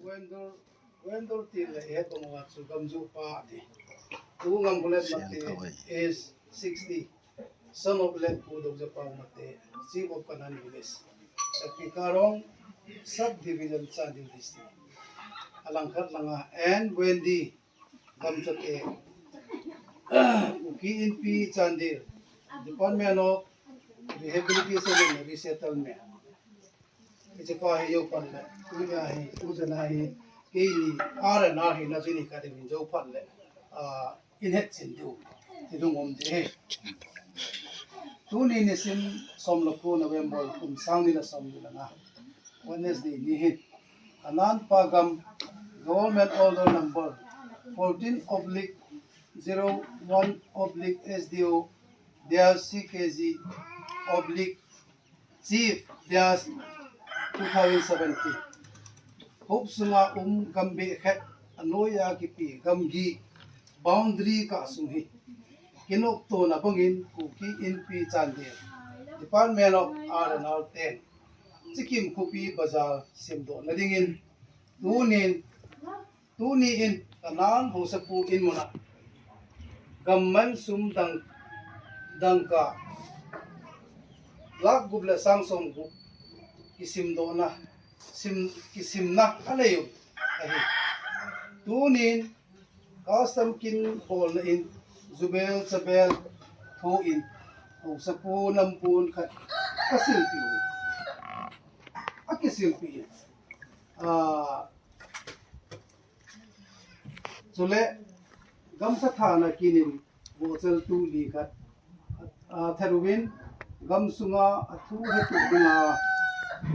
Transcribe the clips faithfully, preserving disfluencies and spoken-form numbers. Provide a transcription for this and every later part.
Wendor, Wendor ti le he tong wa chu Gamjopa ti. Tu Ngam Bulet Mate is sixty. Son of late Pu Dr. Pau Mate, Chief of Kanan Village, Sakpi Karong, Sub Division, Chandel District. Alangkhat langa and Wendy Gamchote, Kuki Inpi Chandel, Department of Rehabilitation and Resettlement. Hiche pa hi jou phat le, tunia hi, tujana hi, keini R and R hina chu ni ka ding in jou phat le, ah, in het chin diu, ti lungum ding ahi. Tuni nisim som le ko November kum sang ni le som ni le nga, Wednesday ni hin, Kanan Pagam Government Order number fourteen oblique zero one oblique S D O dash C K G oblique Chief dash two thousand seventeen. Huop sunga um gam beh khat anoiya kipe gamgi boundary kah sung hi kinoptona bangin Kuki Inpi Chandel, Department of R and R ten, Chikim Khopi Bazar semdohna dingin tunin Tuni in Kanan Haosapu in muna gamman sum dang, dangka lakh gup le sang som gup kisimdohna, sim, kisimna anei u ahi. Tunin custom kin bolna in jubel chabel thoin Haosapu nampun khat kasilpi u. Akisilpi in. Ah, Chule, gamsa thana kinin vohchal tu li khat, a, that uvin, gamsunga athu hetu dinga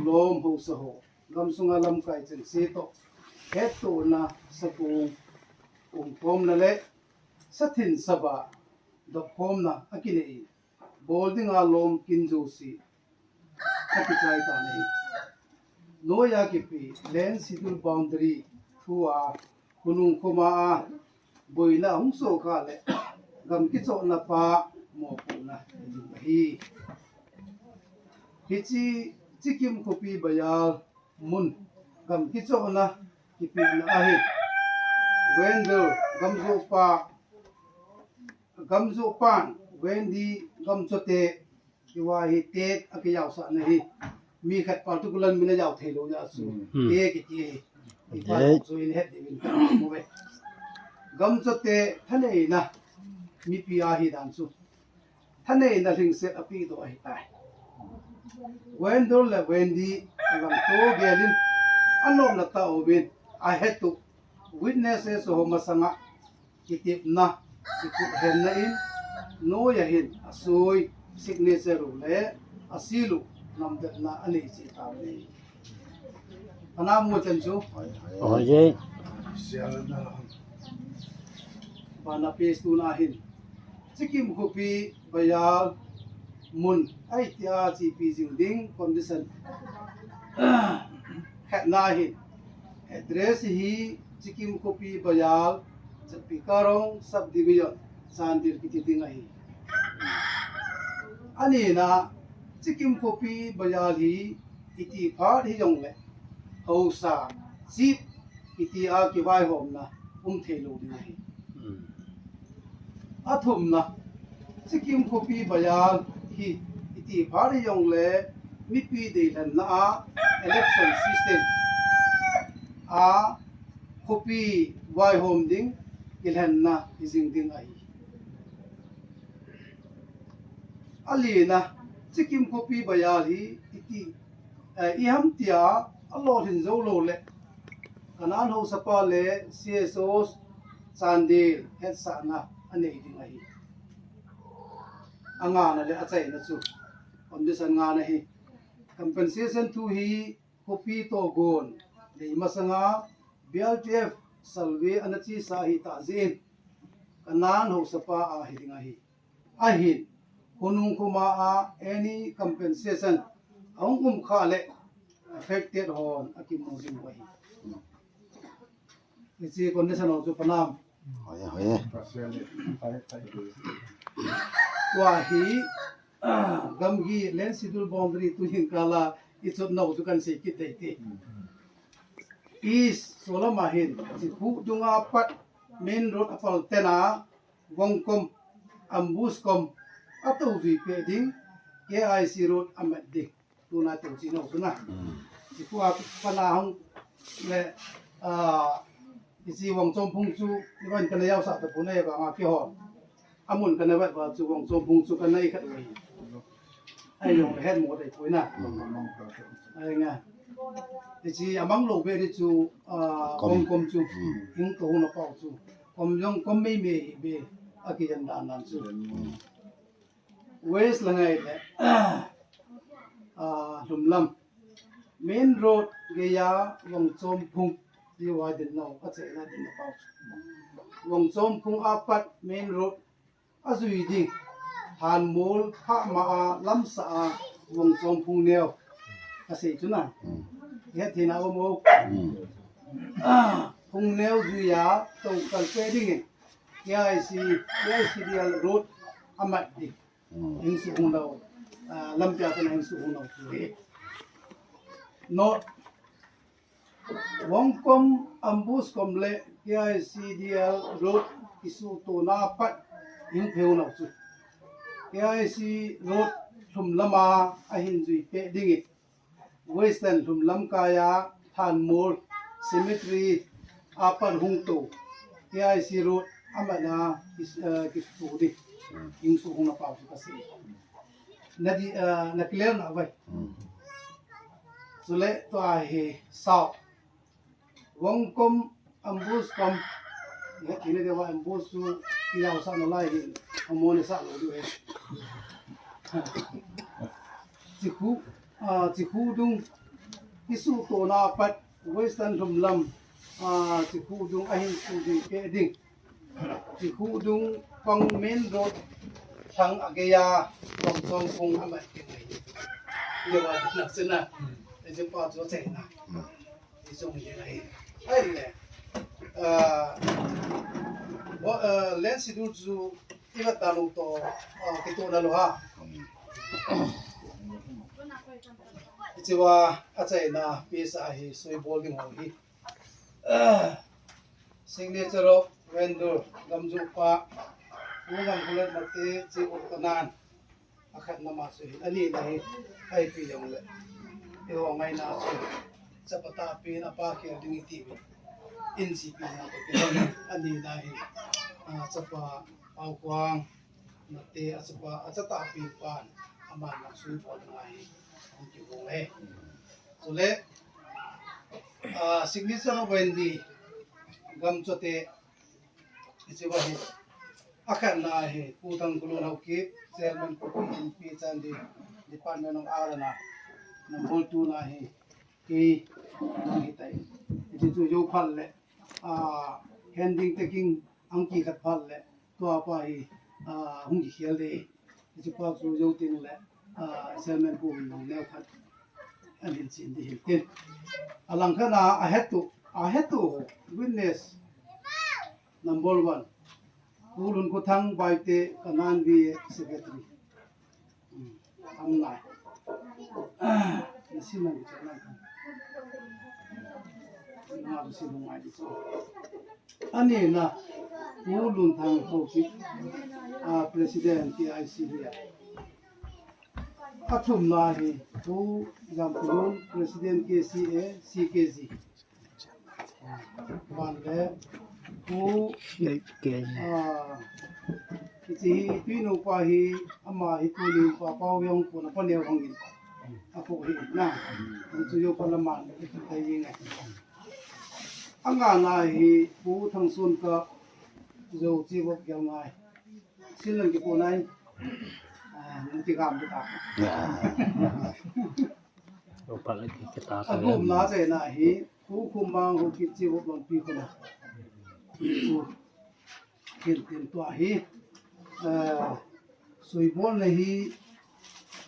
lom haosa ho, gamsunga lamkai chengse toh, hettohna sakong umkhomna le sathin saba dopkhomna akinei. Bol dinga lom kin jouse akichai tan ahi. Noiya kipe land schedule boundary thua khonung khoma a boina hung sohkha le gam kichohna pa mopohna ahi. Hiche Chikim Khopi Bazar mun gam kichohna kipehna ahi. Wendor Gamjopa, Gamjopan Wendy Gamchote, Hiva hi te akijaosahna hi mi khat particular min ajao thei lou jeh a chu te kiti hi. Hipa chu in het diuvin kamu ve. Gamchote thaneina mipi ahi dan chu thaneina lhingset apeh doh ahitai. Wendor le Wendy alangto gelin anopna tauvin ahetu witnesses ho masanga kitepna, kikuphenna in, noiya hin asoi signature u le asil u namdetna anei cheh tauvin ahi. Ana mu chan chu. Oye. Bana page two na hin Chikim Khopi Bazar mun ahi tia chepi jing ding condition khatna hin address hi Chikim Khopi Bazar, Chatpikarong Subdivision, Chandel kiti ding ahi. Anina, Chikim Khopi Bazar hi iti phat hijongle haosa, chief, kiti a kivaihomna um thei lou ding ahi. Athumna, Chikim Khopi Bazar hi iti phat hijongle mipi deilhenna a election system a khopi vaihom ding kilhenna hijing ding ahi. Alina, Chikim Khopi Bazar hi iti, eh, iham tia alolhin jou lou le Kanan Haosapa le C S O Chandel hetsahna anei ding ahi. Angana le achaina chu condition ngana hi compensation thu hi khopi tohgon nei masanga B R T F survey ana chesa ahitah jeh in Kanan Haosapa ahi ding ahi. Ahin, khonung khoma a any compensation ahung um khah le affected hon akimu ding u ahi. Hiche condition ho chu panam. Hoye, hoye. Tua hi, gamgi land schedule boundary tu hin kala ichotna u chu kan sei kit dei ti. East, Solama hin, Chikhu dunga pat main road apal tena, Vongkom, Ambush kom, ato jui pe ding, K I C road amat ding. Tuna teu chi no tuna. Chikhu a pana hung le, ah, isi Vongchomphung chu, ivan kana yau sa ta puna e ba nga ki ho. Amun kana vat ba chu Vongchomphung chu kana i khat wei. Ai long het mo dei puina. Ai nga. Isi amang lo be ni chu, ah, Kom. Vongkom chu. Hing to hung na pau chu. Kom jong kom mei mei be. Aki jan dan dan chu. West la ngai le, ah, Lhumlam. Main road geiya Vongchomphung. Diwa din no, ka che na din no pau. Vongchomphung apat main road. Ajui ding. Thanmol, Phama a, Lamsa a, Vongchomphung neo. Ka sei chu na. Het thei na o mo. Ah, phung neo juiya, to kal pe ding in. K I C, K I C D L road amat ding. Hing su hung nau, ah, lampi a kana hing su hung nau chu hi. North, Vongkom, Ambush kom le K I C D L road isu to na pat hing pheu nau chu. K I C road Lhumlama ahin jui pe ding i. Western Lhumlam kaiya Thanmol Cemetery apat hung to. K I C road amat na kis-, eh, kisu di. Hing su hung na pau su ka sei. Na di, eh, na clear na vai. Sule to a hi South. Vongkom Ambush kom. He, ine de wa Ambush chu ki yau sa na lai hin. Amo ne sa lo du he. Chikhu, ah, Chikhu dung. Isu to na pat Western Lhumlam. Ah, Chikhu dung ahin su di pe ding. Chikhu dung pang main road thang a geiya Vongchomphung amat ke ngai. Ye wa na sena. Eje pa jo che na. Isong ye ngai. Ai le. Ah, wa, ah, land schedule chu iva tanu to, ah, kito na lo ha. Ichiwa achaina pisa hi sui bol ding ho hi. Ah, signature of vendor, gamju pa, Pu Gamkhulen Mate, Chief of Kanan, akhat na ma su hi, ani na hi, ai pi jong le, i ho ngai na su, chapa ta pi na pa khel ding i ti bi, in si pi na to pi, ani na hi, ah, chapa, Pau Kuang, Mate, achapa, achata pi pan, aman na su po na hi, ang ki ho he. Sule, ah, signature of Wendy, gam chote, ichiwa hi. Akhat na hi, Pu Thangkholun Haokip, Chairman Kuki Inpi Chandi, Department of R and R. Number two na hi, kei, nang hi tai. Ichi chu jo phal le, ah, handing taking, ang ki khat phal le, tua pa hi, ah, hung ki khel de. Hiche pa chu jou tin le, ah, chairman pu hin neo khat. An hin chin di hin tin. Alang khat na a het tu, a het tu witness number one. Pu Lunkhothang Baite Kanan V A secretary. Hmm. Am nai. Ah, na si nang cha nang. Na si nang ai di so. Ani na, Pu Lunthang Haokip, ah, President K I C D A. Athum na hi, Pu Gamkholun, President K C A, C K G. Ban le, Pu, ah, hiche hi, tui nu pa hi, ama hi tui nu pa, pa hung ko na pa neo hung in. Ako hi, na, tu yo pa la man, ita yi ngai. Anga na hi Pu Thangsun ka jo chi bok gel ngai. Sin lang ki pu nai. Ah, nang ti gam ti ta. Ya. Lo pa la ki ta. Agum na che na hi Pu Khumang ho ki chi bok lon pi ko na. Pu Khin tin tua hi, eh, sui bol na hi,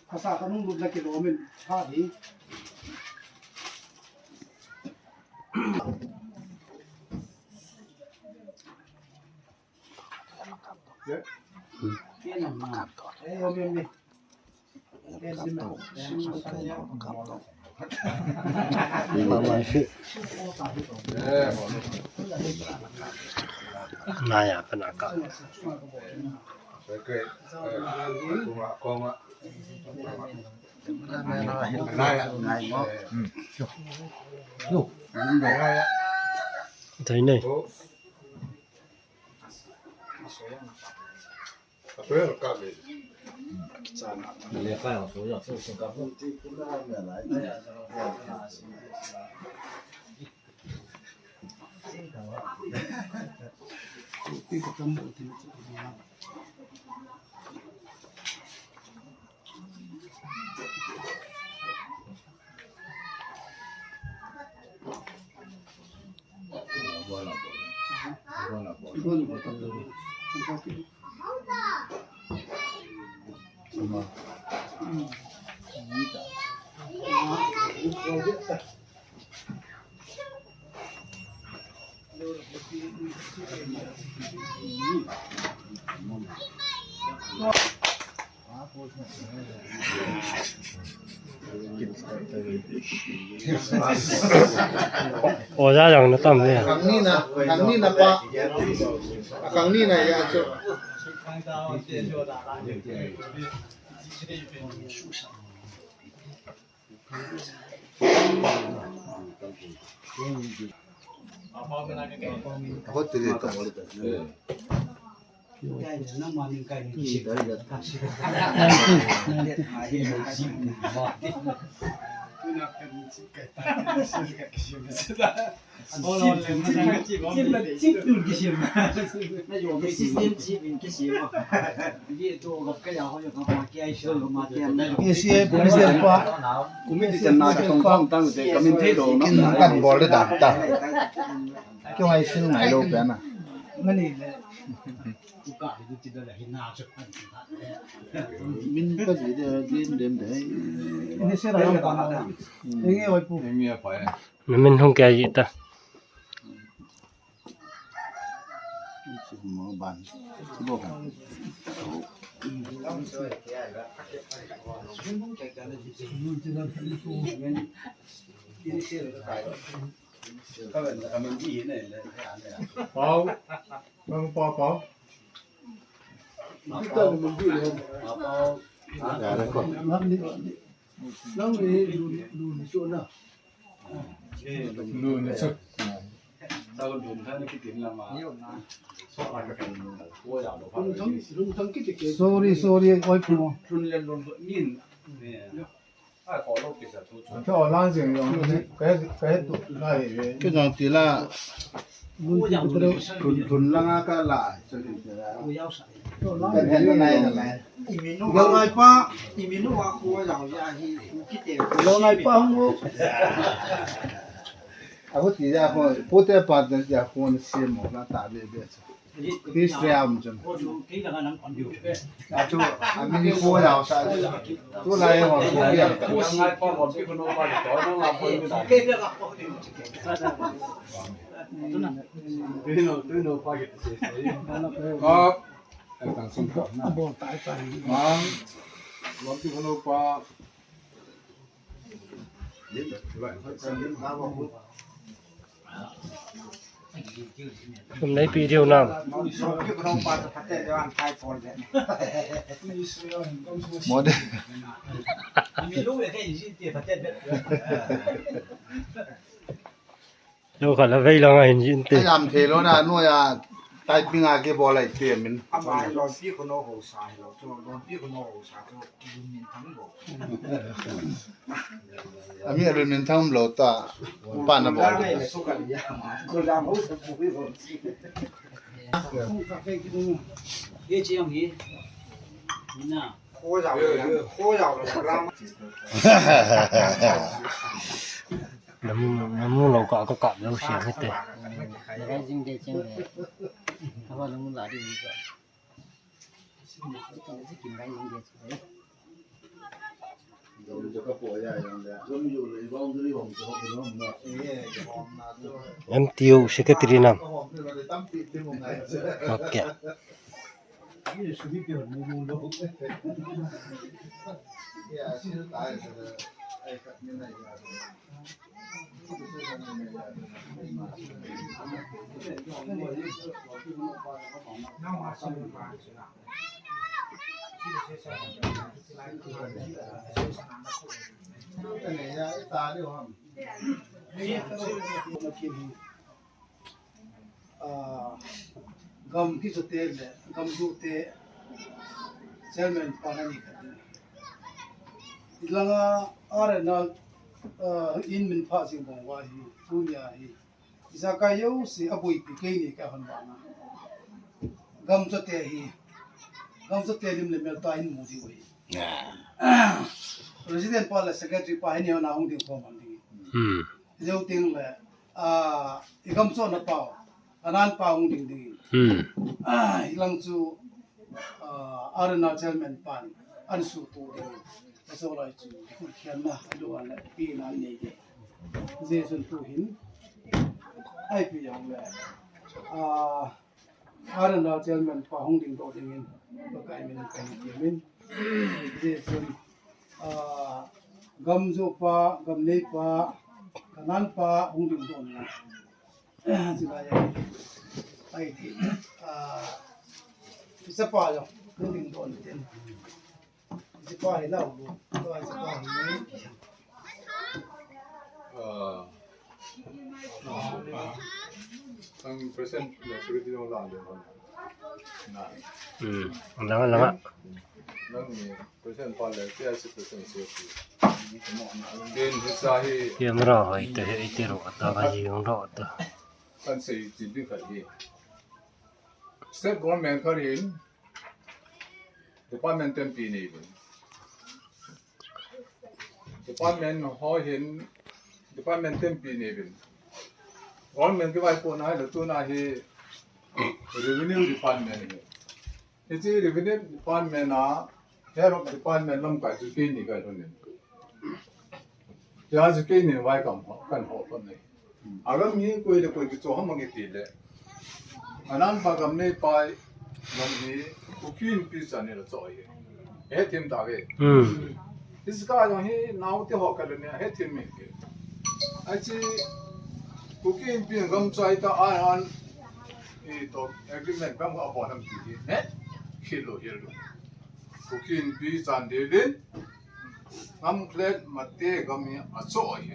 khasa kanung lut na kilom in, pha hi. Mama si. Naya panaka. Thei nei. Oja jong na tam ne. Khang ni na, khang ni na pa. Khang ni na ya chu. President pa, kan bol le dan ta. Kyo ai sil ngai lo pe na. Min ka ji de, din dem de. Ni se ra pa na. Enge oi pu. Enge pa ya. Na min hung kya ji ta. Mo ban. Bo kan. Pau. Pau, pau, pau. Sorry, sorry, oi pu. Kei jong ti la. Lhun, lhun langa ka la. Ka hen na nai na nai. Lo ngai pa. Lo ngai pa hung. Abu ti ya ko, pute pa de ya ko ni se mo na ta be be. History am chun. Achu, ami ni ko ya sa. Tu lai ho ko ya. Ko, eh, tang sung ko. Mang, lampi ko pa. Kum nei pi diu nam. Mo de. Lo kha la vei la ngai hin jin te. Jam the lo na, no ya, typing a ke bol ai te min. Ama lo pi ko no ho sa lo, to lo pi ko no ho sa to, min thang lo. Ami a min thang lo ta, pa na bol. Ko jam ho sa pu pi ko. Ye chi yong hi. Na. Ko jam, ko jam lo ram. Namu, namu lo ka, ka, ka, lo siam hite. Rising day cheng le. Haba namu la di ni ka. Rising day cheng le. M T O secretary nam. Okay. Ah, gam kichote le gam jote chairman pa na ni khat. Ilanga arena, ah, in min pha jing bang uva hi, tunia hi. Ijakai jouse aboipi kei ni ka hon bana. Gam chote hi, gam chote lim le mel ta in mu diu hi. President pa le secretary pa hi ni hon a hung ding khom ham ding. Hmm. Jou teng le, ah, i gam chona pa, anan pa hung ding ding. Hmm. Ah, ilang chu, ah, arena chairman pan, an su tu ding. Aso lai chu, khuthian na, alu an le, pi na nei ke. Jesun tu hin, ai pi jong le, ah, arena chairman pa hung ding doh ding in, Pakai min in kahin kimin. Jesun, ah, gam jo pa, gam nei pa, kanan pa hung ding doh na. Chulai a, ai ti, ah, ichapa jong hung ding doh na tin. Ichapa hi lau lu, ichapa hi. Ah. Ang present na security jong lang din. Na. Hmm, ang lang, ang lang. Nang ni President pa le, K I C president secretary. Din hisa hi. Camera hoi te, hei te ro ta, ka ji ro ta. Kan sei chin ding khat hi. State government khat hin department tampi nei uvin. Department ho hin department tampi nei uvin. Government kivaipohna hi le tuna hi revenue department hi. Hiche revenue department a, head of department lamkai chu keini kahi lhon in. Tia chu keini vai kam ho, kan ho lhon nei. Agam hi koi le koi kicho ham ang iti le. Anan pa gam nei pa gam hi, Kuki Inpi chan ni la cho hi. He thim ta ve. Hmm. Hiche ka jong hi naote ho ka le ni, he thim mi ke. Achi, Kuki Inpi gam chai ta a an, i to agreement bang a bon am ti hi, ne? Khil lo hil lo. Kuki Inpi chan de din, Gamklet mate gam hi acho hi.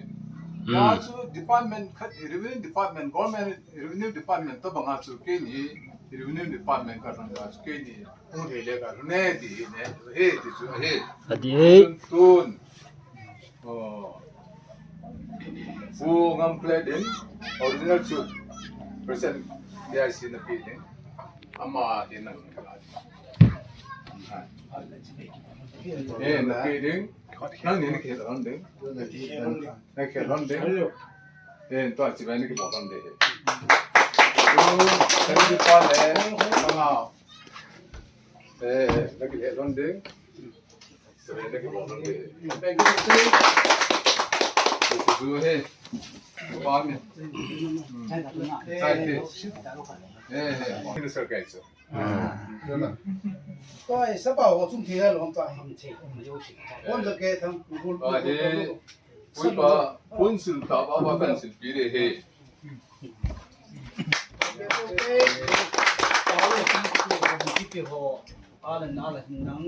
Hmm. Ya chu department khat, revenue department, government revenue department tabang a chu keini revenue department ka lhon a chu keini hung thei le ka lhon e ti hi ne, he ti chu he. Ati e. Tun, tun. Oh. Pu Gamklet in original chu present D I C na pi ding. Ama hi nang. Eh, na pi ding. Nang ni na kihil lhon ding. Na kihil lhon ding. Eh, tua chi bai na kibol lhon ding. Tu, thank you pa le. Nang a. Eh, na kihil lhon ding. Chi bai na kibol lhon ding. Thank you. Tu, tu, tu, he. Pa ni. Hmm. Chai te. Eh, eh. Minister kai chu. Koi, sapa ho chung thei lom ta. Kon ja ke thang, gul, gul, gul, gul. Ui pa, kun sil ta ba ba kan sil pi de he. Ala na la nang,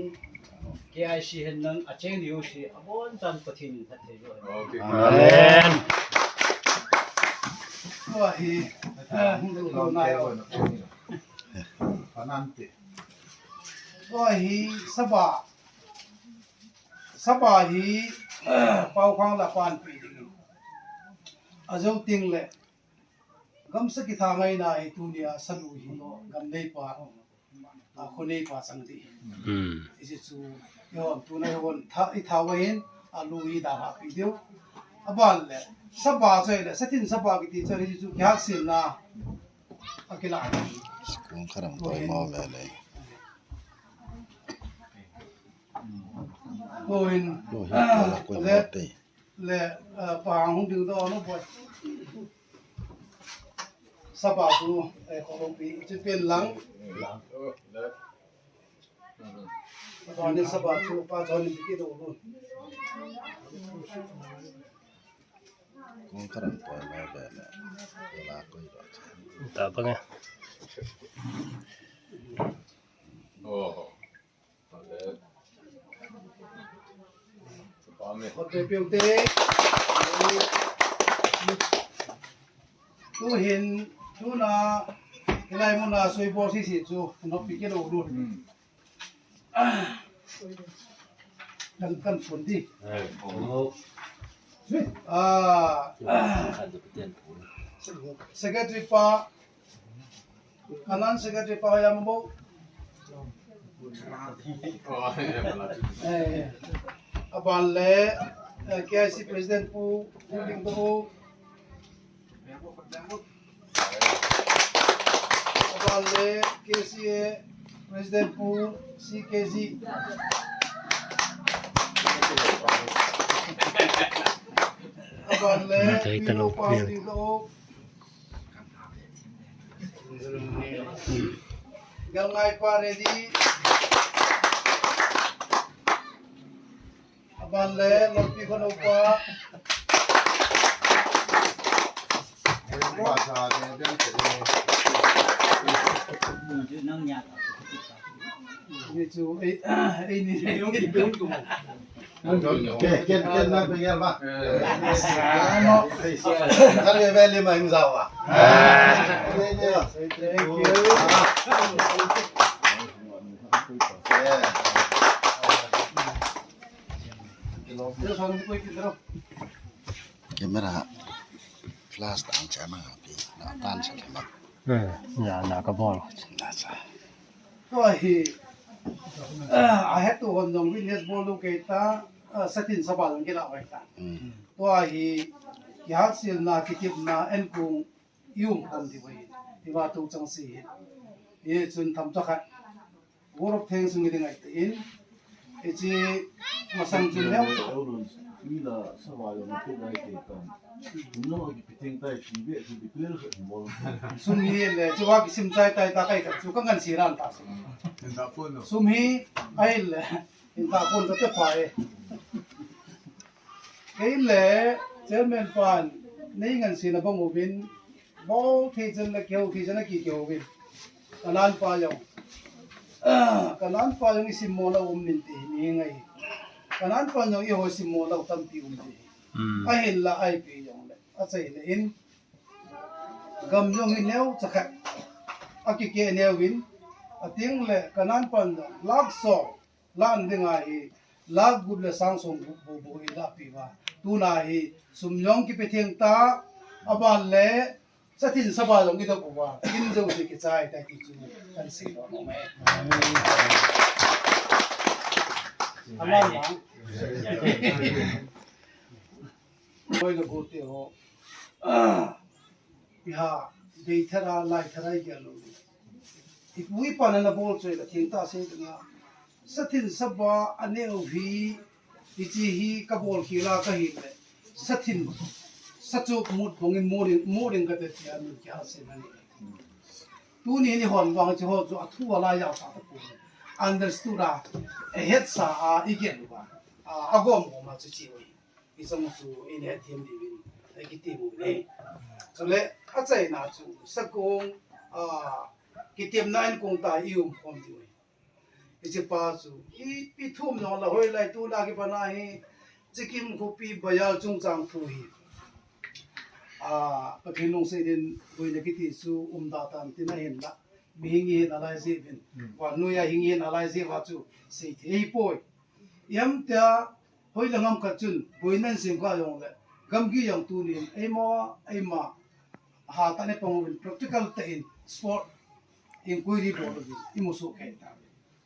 K I C hen nang, a cheng diu si, abon chan Pathen in phatthei jo. Okay. Amen. Tua hi, ah, hung lut nai o. Panante. Tua hi saba. Saba hi, ah, pau khang la pan pi ding. Ajou ting le. Gamsa kitha ngaina hi tunia salu hi gam neipa, a, kho neipa chang ding. Hmm. Hiche chu, ihon tuna ihon tha, i tha uva hin, a lu hi dalha pi diu. Aban le, saba chu le, satin saba kiti chu hiche chu kihat sil na. Akila. Kong kharam toi mo ve le. Ko in, lo hi, ah, ko la ko le, mo te. Le, ah, pa hung ding doh no boy. Saba tu, eh, ko hung pi, chu pen lang. Tuni sabah chu pa chon ni ki do lu. Kong karam poi mai be le. La koi ro. Ta bang e. Oh. Hote piu te. Tu hin, tuna, hilai muna soi bol sisi chu, no pi ke lo lu. Kan, kan phun di. Ah, Secretary pa, Kanan Secretary pa ya mo. Eh, aban le, eh, K I C President pu, pu ding pu. Aban le, K C A President pu, C K Z. Aban le, P O pa ding pu. Galngai pa ready. Aban le, Lompi khonung pa. Ni chu, ei, ei ni. Ken, ken, ken na pe gel ba. Ano? Kan be be lima hing jawa. Thank you. Camera flash tang chana pi na tan sa ma. Eh, ya na ka bol. Na sa. Tua hi, ah, a hetu hon jong witness bol lou kei ta, ah, satin saba jong kila vai ta. Mm. Tua hi, kihat silna, kitepna, enkong i um khom diu ahi. Tiva tu chang si hi. Hichun themcha khat. Vote of thanks ngi ding ahi in. Hiche masang chun leu. Sum hi le, chu va kisim chai tai ta kai khat chu ka ngan si ran ta. Sum hi, ahile, in ta kon ta te pha e. Kei le, Chairman pan, nei ngan si na bang uvin, bol thei chen le kihou thei chen le ki kihou uvin. Kanan pa jong. Kanan pa jong i simmo na um min ti mi ngai. Kanan pa jong i ho simmo na tampi um ti. Hmm. Ahinla ai pi jong le. Achai le in. Gam jong hi neo chakhat. Akike neo in. Ating le kanan pan jong. Lak so. Lan ding ahi. Lak gup le sang som gup bu bu i la pi va. Tuna hi. Sum jong kipe theng ta. Aban le. Satin saba jong i dok uva. In jo si kichai ta ki chu. Kan si lo no me. Aman ma. Koi le go te ho. Ah, iha, dei thara, lai thara i gel lou. I pu i pa na na bol choi la, theng ta se nga. Satin saba a neo hi, i chi hi ka bol khi la ka hi le. Satin, sa chuk mut bong in mut in, mut in ka te tia min kia se na ni. Tuni ni hon vang chi ho chu a thu a la ya sa ta pu. Understood a, e het sa a, i gel ba. A, a gom gom a chu chi oi. I chang chu in hetthem diuvin, ei kiti mu ne. Chule, achaina chu, sakong, ah, kitepna in kong ta i um khom diu. Hiche pa chu, i, i thum jong la hoilai tuna kipat a hi, Chikim khopi bazar chungchang thu hi. Ah, Pathen lungset in, boina kiti chu um da tan tin ahin la. Mihing i hin alai jeh uvin. Hmm. Vannoi a hing i hin alai jeh uva chu, sei thei poi. Iam tia, Hoilai ngam khat chun, boina in sem kha jong le, gamgi jong tunin, eima, eima, ha ta ne pang uvin, practical te in, spot, inquiry bol uvin, i mu su khen ta.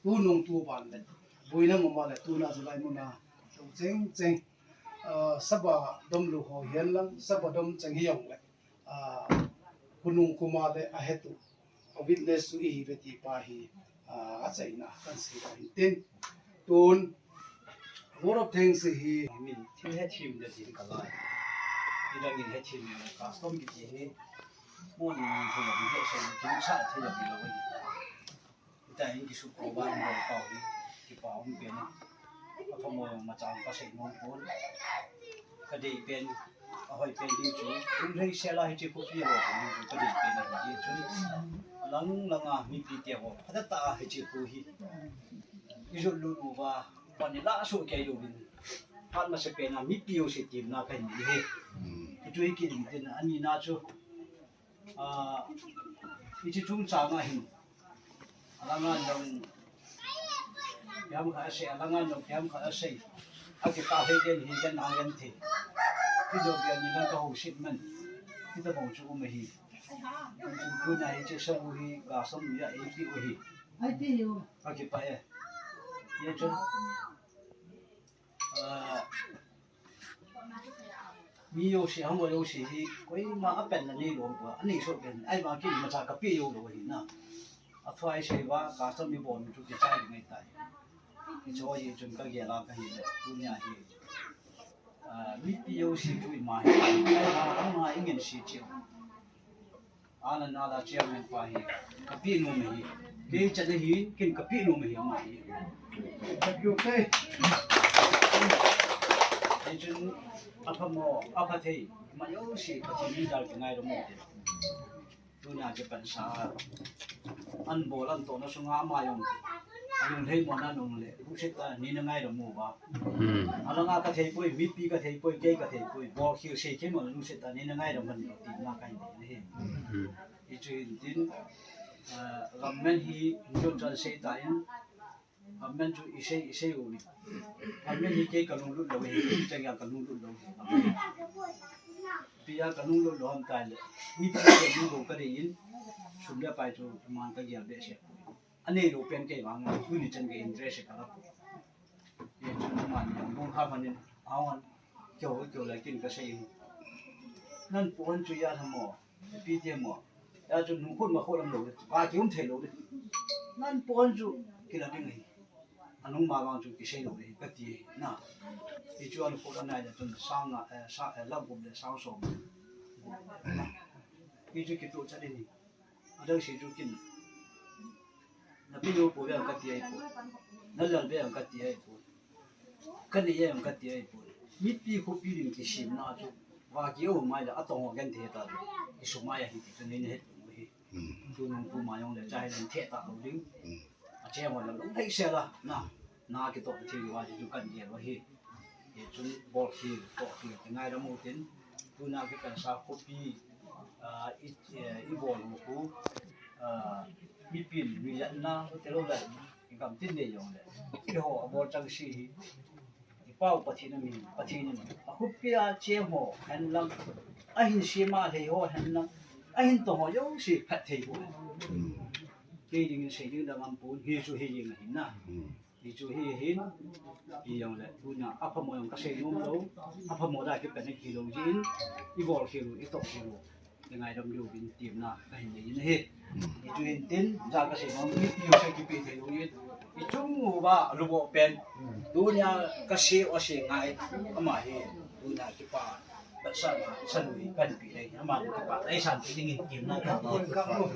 Tunung tu ban le, boina ngam a le, tuna July muna, tu cheng cheng, ah, saba dom lu ho hihen lang, saba dom cheng hi jong le, ah, khonung kum a le, a hetu. A witness chu i hi ve ti pa hi, ah, achaina kan sei ta hin tin. Tun, vote of thanks hi min thil hethem le din ka lai. Hidang in hethem le custom kiti hi. Mo ni ni thil le hethem le kin sa thil le lo hi. Ita hin kisuk ko ba in bo pa hi. Kipa um pen, a phamoi um machang ka sei nom pon. Ka dei pen, a hoi pen ding chu, um lei sela hiche khopi a lou ding chu ka dei pen ahi jeh chun. Alang langa mipi te ho, phatah tah a hiche kho hi i jot lut uva, pan i lah soh kei louvin, phat masa pen a mipi jouse temna ka nei ahi. Hichu hi kit in tin, ani na chu, ah, hiche chungchang a hin, alanga jong ipi ham khat asei, alanga jong ipi ham khat asei. Akitah thei den hi kan na genthei. Kidou bia ni lang ka houset man. Kitobang chu um ahi. Tunia hiche sabu hi ka sam ya eipeh u ahi. Eipeh u. Ka kipah e. Hijeh chun, ah, mi jouse, hamo jouse hi, koima a pen na nei lou poi, a nei soh pen, ahivang kei imacha ka pe jou lou ahi na. A thu a i sei uva, custom i bol u chu kichai ding ahitai. Hiche hi chun ka gel a ka hile, tunia hi, ah, mipi jouse chu ima hi, ahivang ama i ngen se cheh u. Ana nala chairman pa hi, ka pe nom ahi. Kei chan ahi, ken ka pe nom ahi ama hi. Thank you, kei. Hichun, a phamo, a phathei, ima jouse, Pathen in jal kingaidam u hite. Tunia chu pansa, an bol an tohna sunga ama jong, a lunglhai mona nung le, lungset tah a nei na ngaidam uva. Hmm. Alanga ka thei poi, mipi ka thei poi, kei ka thei poi, bolkhel sei thei mo lungset tah a nei na ngaidam un, ti na ka hin nei ahi. Hmm. Hichu hin tin, ah, government hi, injon chan sei tan, government chu i sei, i sei u ni. Government hi kei ka lunglut lou ahi, kei chang a ka lunglut lou ahi. Ipi a ka lunglut lou ham tile, mipi te lunglut ka dei in, sum le pai chu man ka gel behseh. A nei lou pen kei vang, tuni chan kei interest ka la. Hichun aman jong lungkha man in, awan, keu, keu la kin ka sei. Nan pon chu ya thamo, ipi ti mo. Ya chu nung khut ma khut lam lou, ka kium thei lou. Nan pon chu kila ding ahi. Anung ma vang chu kisei lou ahi, ka ti na. Hichu an khut anai le chun sang nga, eh, sa, eh, lakh gup le sang som. Hichu kituh chat in hi. Adang sei chu kin. Na pi lou poi ve ka ti ahipoi. Na lal ve ka ti ahipoi. Ka nei ve ka ti ahipoi. Mipi khopi ding kisemna chu. Va ki o mai la atong ho genthei ta. I sumai ahi ti chu nei na het u ahi. Hmm. Tunung tuma jong le chai len the ta lou ding. Hmm. A che mo la lou thei se la. Na. Na kitoh thei uva chu kan gel u ahi. Hichun bolkhel, tohkhel, kingaidam u tin, tuna kipansa khopi, ah, i, eh, i bol u khu, ah, mipin, nuijatna, tilou le, i gam tin nei jong le. Eiho, a bol chang se hi, i Pau Pathen a min, Pathen in, a khopi a che ho, hen lang, a hin sema lhei ho, hen lang, a hin tong ho, jouse, phatthei bou. Hmm. Kei dingin sei ding dang um pon, hichu hi jeng ahi na. Hmm. Hichu hi hin, hijongle, tuna, aphamo jong ka sei nom lou, aphamo da kipen a kilou jin, i bolkhel u, i tohkhel u, i ngaidam diu vin temna ka hin nei in ahi. Hichu hin tin, ja ka sei nom, mipi jouse kipe thei lou jin, i chung uva, aluboh pen, tuna ka sei u sei ngai, ama hi, tuna kipa. Sa, sa lui kan pi lei, ama ni kipa, ei san pi ding in kim na ka. Ka mo. Ka mo.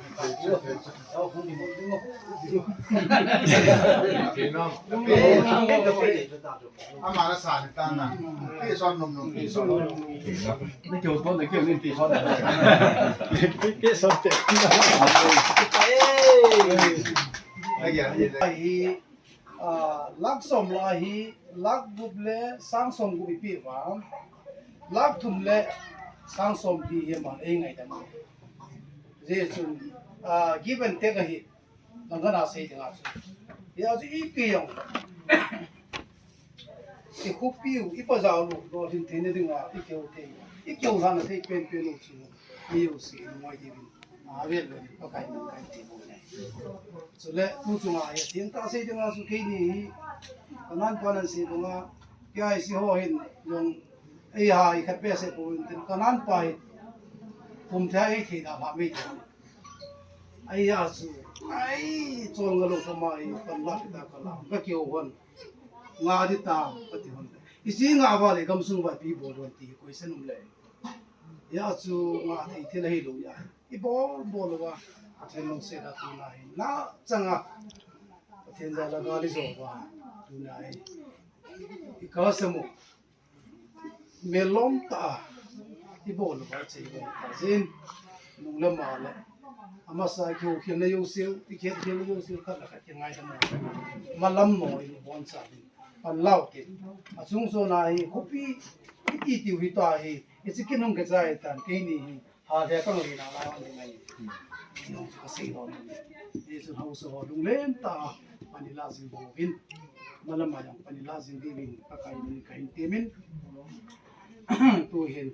Ama na sa ni ta na. Pi son nom nom, pi son nom nom. Ni kyo to, ni kyo ni pi son. Pi son te. Ei. Ai ya, ai ya. Ai. Ah, lakh som lah hi, lakh gup le sang som gup i pe uva, lakh thum le sang som ti hi aman ei ngaidam. Hijeh chun, ah, give and take ahi, nang kana sei dinga chu. Hia chu ipi jong. I khopi u, i pajao u, lolhin theina dinga, i keu thei, i keu lhana thei penpen u chu, mi jouse, i ngai diuvin. Avel le, Pakai min kan ti bou ne. Chule, tu chunga hi, thengtah sei dinga chu keini hi, ka nanpa nan sei banga, P I C ho hin, jong, ei ha, i khat behseh pou in tin, ka nanpa hi, kum thei a ei thei da pha mei thei. Ei a chu, ei, chol nga lou kama hi, pan la kita ka la, ka keu hon, nga di ta, ka ti hon. I si nga va le, gamsung va pi bol hon ti, koi sen um le. Hia chu nga thei thil ahi lou ahi. I bol bol uva, Pathen lungset a tuna hi. Na changa, Pathen jal a gal i jo uva. Tunai, i kasamo, melom ta, i bol ba che ba ta jin, nung lama le, amasa ki ho khel na yo sil, i khel khel na yo sil khat la khat ki ngai ta mo. Malam mo i bon sa ni. Pan lau te. A chung so na hi, khopi, i ti tiu hi ta hi, i chi kin hung ke chai tan, ke ni hi. Ha, he ka ngai na la ni ngai. Nong chu ka sei lo ni. Ni chu hausa ho lunglen ta, pani la jing bou vin. Malam a jong pani la jing di vin, ka kai ni ka hin ti min. Tu hin,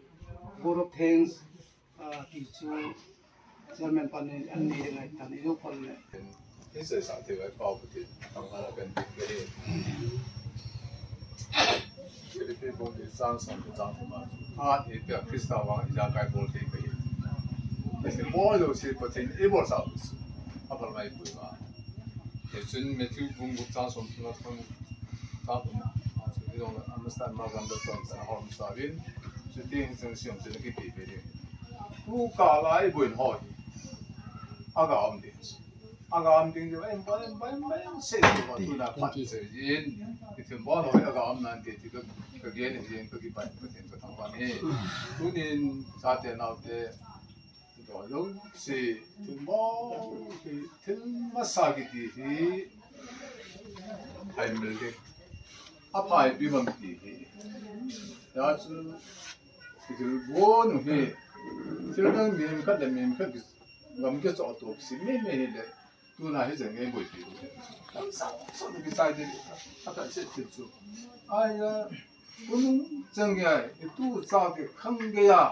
vote of thanks, ah, ti chu chairman pan ni an ni ngai ta ni yo pan le. Hi seisah thei vai pau Pathen, thangvah a kan ding ka hi. Philippi bung li chang som le chang thum a chu, phat eipeh a Christa vang ijakai bol thei ka hi. Hiche bol jouse Pathen in eibolsah u chu, aphalmai pui ma. Hichun Matthew bung gup chang som thum le chang, chang thum a chu, hijongle amasan ma gam le chonset ahom sa uvin, chuti hin chang siam chun akipe be ding. Tu kah a iboina ho hi, aga um ding. Aga um ding jeh, em, em, em, em, sei, sei, tuna phat sei jin. Kithum bol ho, aga um nan ti, ti ka, ka gen jin, ka kipan, ka tin, ka thangvah e. Tunin, chate naote, do lo, sei, thum bol, sei, thil masa kiti hi, hai mil ding. Aphai pi bang ti hi. Ya chu, thil bon u hi, thil dang mihem khat le mihem khat ki, gam kichoh toh kisi mei mei hi le, tuna hi jeng ei boipi u hi. Dang sa, sa ki sai de, a ta se thil chu. Ai ya, kunung jeng ya, i tu cha ki khang ge ya,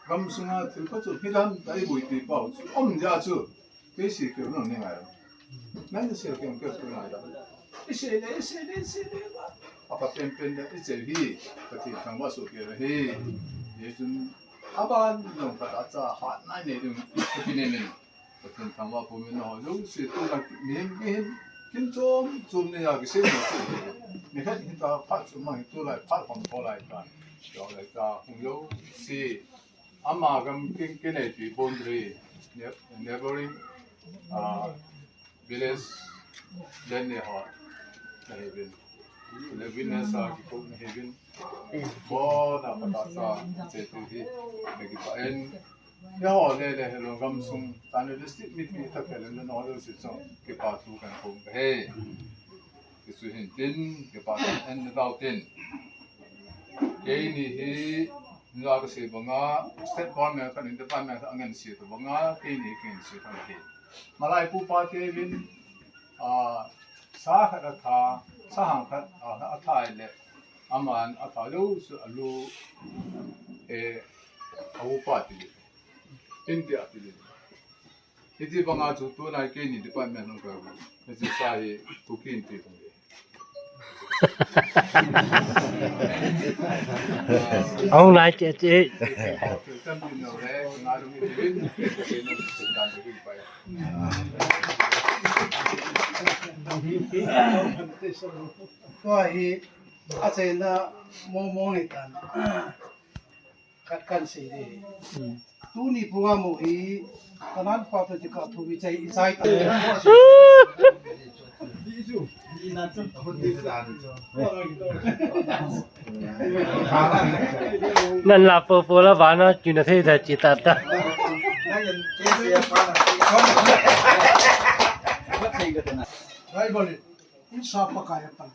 gam sunga thil pa chu hi dan ta ei boipi pau chu. Om ja chu. Kei sei keu nung ni ngai lo. Nang sei keu keu tu ngai lo. I sei le, i sei le, i sei le ba. Apa pen pen le, i sei hi. Pathen thangvah soh keu hi. Hichun, aban nung khat a cha hat nai nei ding, ka ti nei nei. Pathen thangvah pum in ho jouse tu la mihem kihin. Kin chom, chom nei a kisei mo chu. Ni khat hin ta phat chu ma hi tu lai, phat khom ko lai ta. Yo lai ta, hung jouse. Ama gam kin, kineipi boundary, ne-, neighboring, ah, village, den ne ho, na hi vin. Le vin ne sa ki kok na hi vin. Bo na pata sa, che tu hi, na ki pa en. Ya ho le le hello gam sung, tan le district mi pi ta ke le no le si sung, ki pa tu kan kong he. Kichu hin tin, kipa en na dau tin. Keini hi, nila kasei banga, state government khat in department khat angen sei to banga, keini hi ken sei thang hi. Malai pu pa te vin, ah, sa khat atha, sa hang khat, ah, atha le, aman atha lou su alu, eh, a upa ti le, India ti le. Hiti banga chu tunai keini department hung ka. Hiche sa hi Kuki in ti bang. Hung nai che che. Tua hi achaina mo mo ni tan. Khat kan sei de. Hmm. Tuni program u hi kanan pa to ti ka thu mi chai i chai ta. Nan la po po la vana kina thei da chi ta ta. Rai bol. Insa Pakai a pan,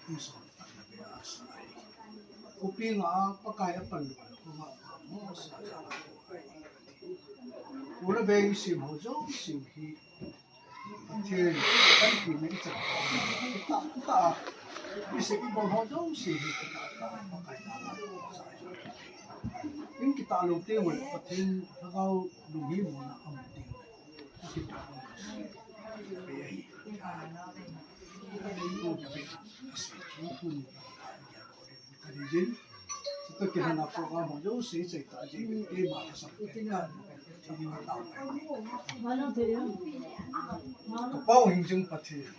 insa Pakai a sa ai. Khopi nga a Pakai a pan lo, ko ma mo sa sa ko ai. Ula veng sim ho jo sim hi. Pathen, kan ki mi cha. Ta, ta. Isi ki bol ho jo sim hi ta, ta, Pakai ta la sa ai. In kita lo te wal, Pathen, lhagao lo hi mo na am te. Kita lo. Be ai. Ka pau hing jing Pathen.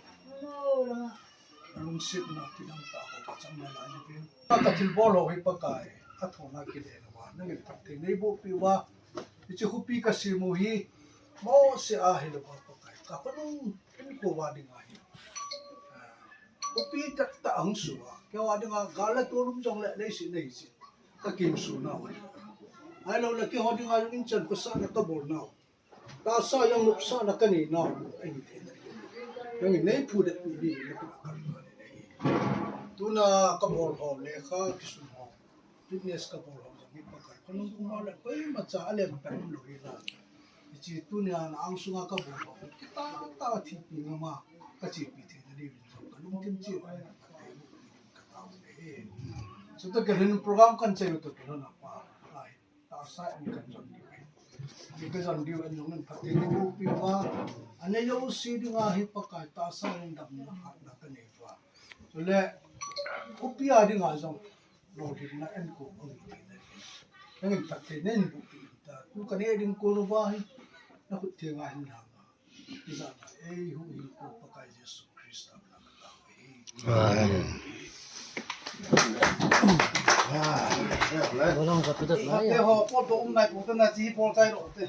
Lungsetna kidang ta ko ka chang na la ni pen. Ka thil bol ho hi Pakai. Ka thona kile na wa. Nang in thak te nei bo pi wa. Hiche khopi ka sim u hi. Mo se a hi lo wa Pakai. Ka pa nung in ko wa ding a hi. Khopi tahtah hung sua. Keiho dinga gal le tol um jongle leiset nei si. Ka kimsuna u. Ahilou le keiho dinga jong in chan khosahna ka bolna u. Tahsa jong nopsahna ka neina u. Ahi thei. Jong in nei phudet pi di na ka kal. Tuna ka bol ho lekha kisun ho. Fitness ka bol ho jong hi Pakai. Ka lungkham a le koima cha a lem pen lou hi la. Hiche tunia na angsunga ka bol ho. Kitah tah a thipi ngama ka chepi thei na diuvin jong ka lungthim cheh uva ka tao u ahi. Chutoh kilhon program kan chai u toh kilhon a pa. Ai, tahsa in kan jon diu ahi. Ni ka jon diu in jong in phatthei nei bohpi uva. Anei jouse dinga hi Pakai tahsa in damna hatna ka nei uva. Chule, khopi a dinga jong lolhinna enkol um tina. Nangin phatthei nei bohpi in ta. Tu ka nei ding kon uva hi. Na khut thenga hin lhanga. Ijat a ei huhhingpu Pakai Jesu Christa min a ka tao u ahi. Amen. Bolong ka tudat lai. Te ho, pot to um nai pu te na chi bol tai ro te.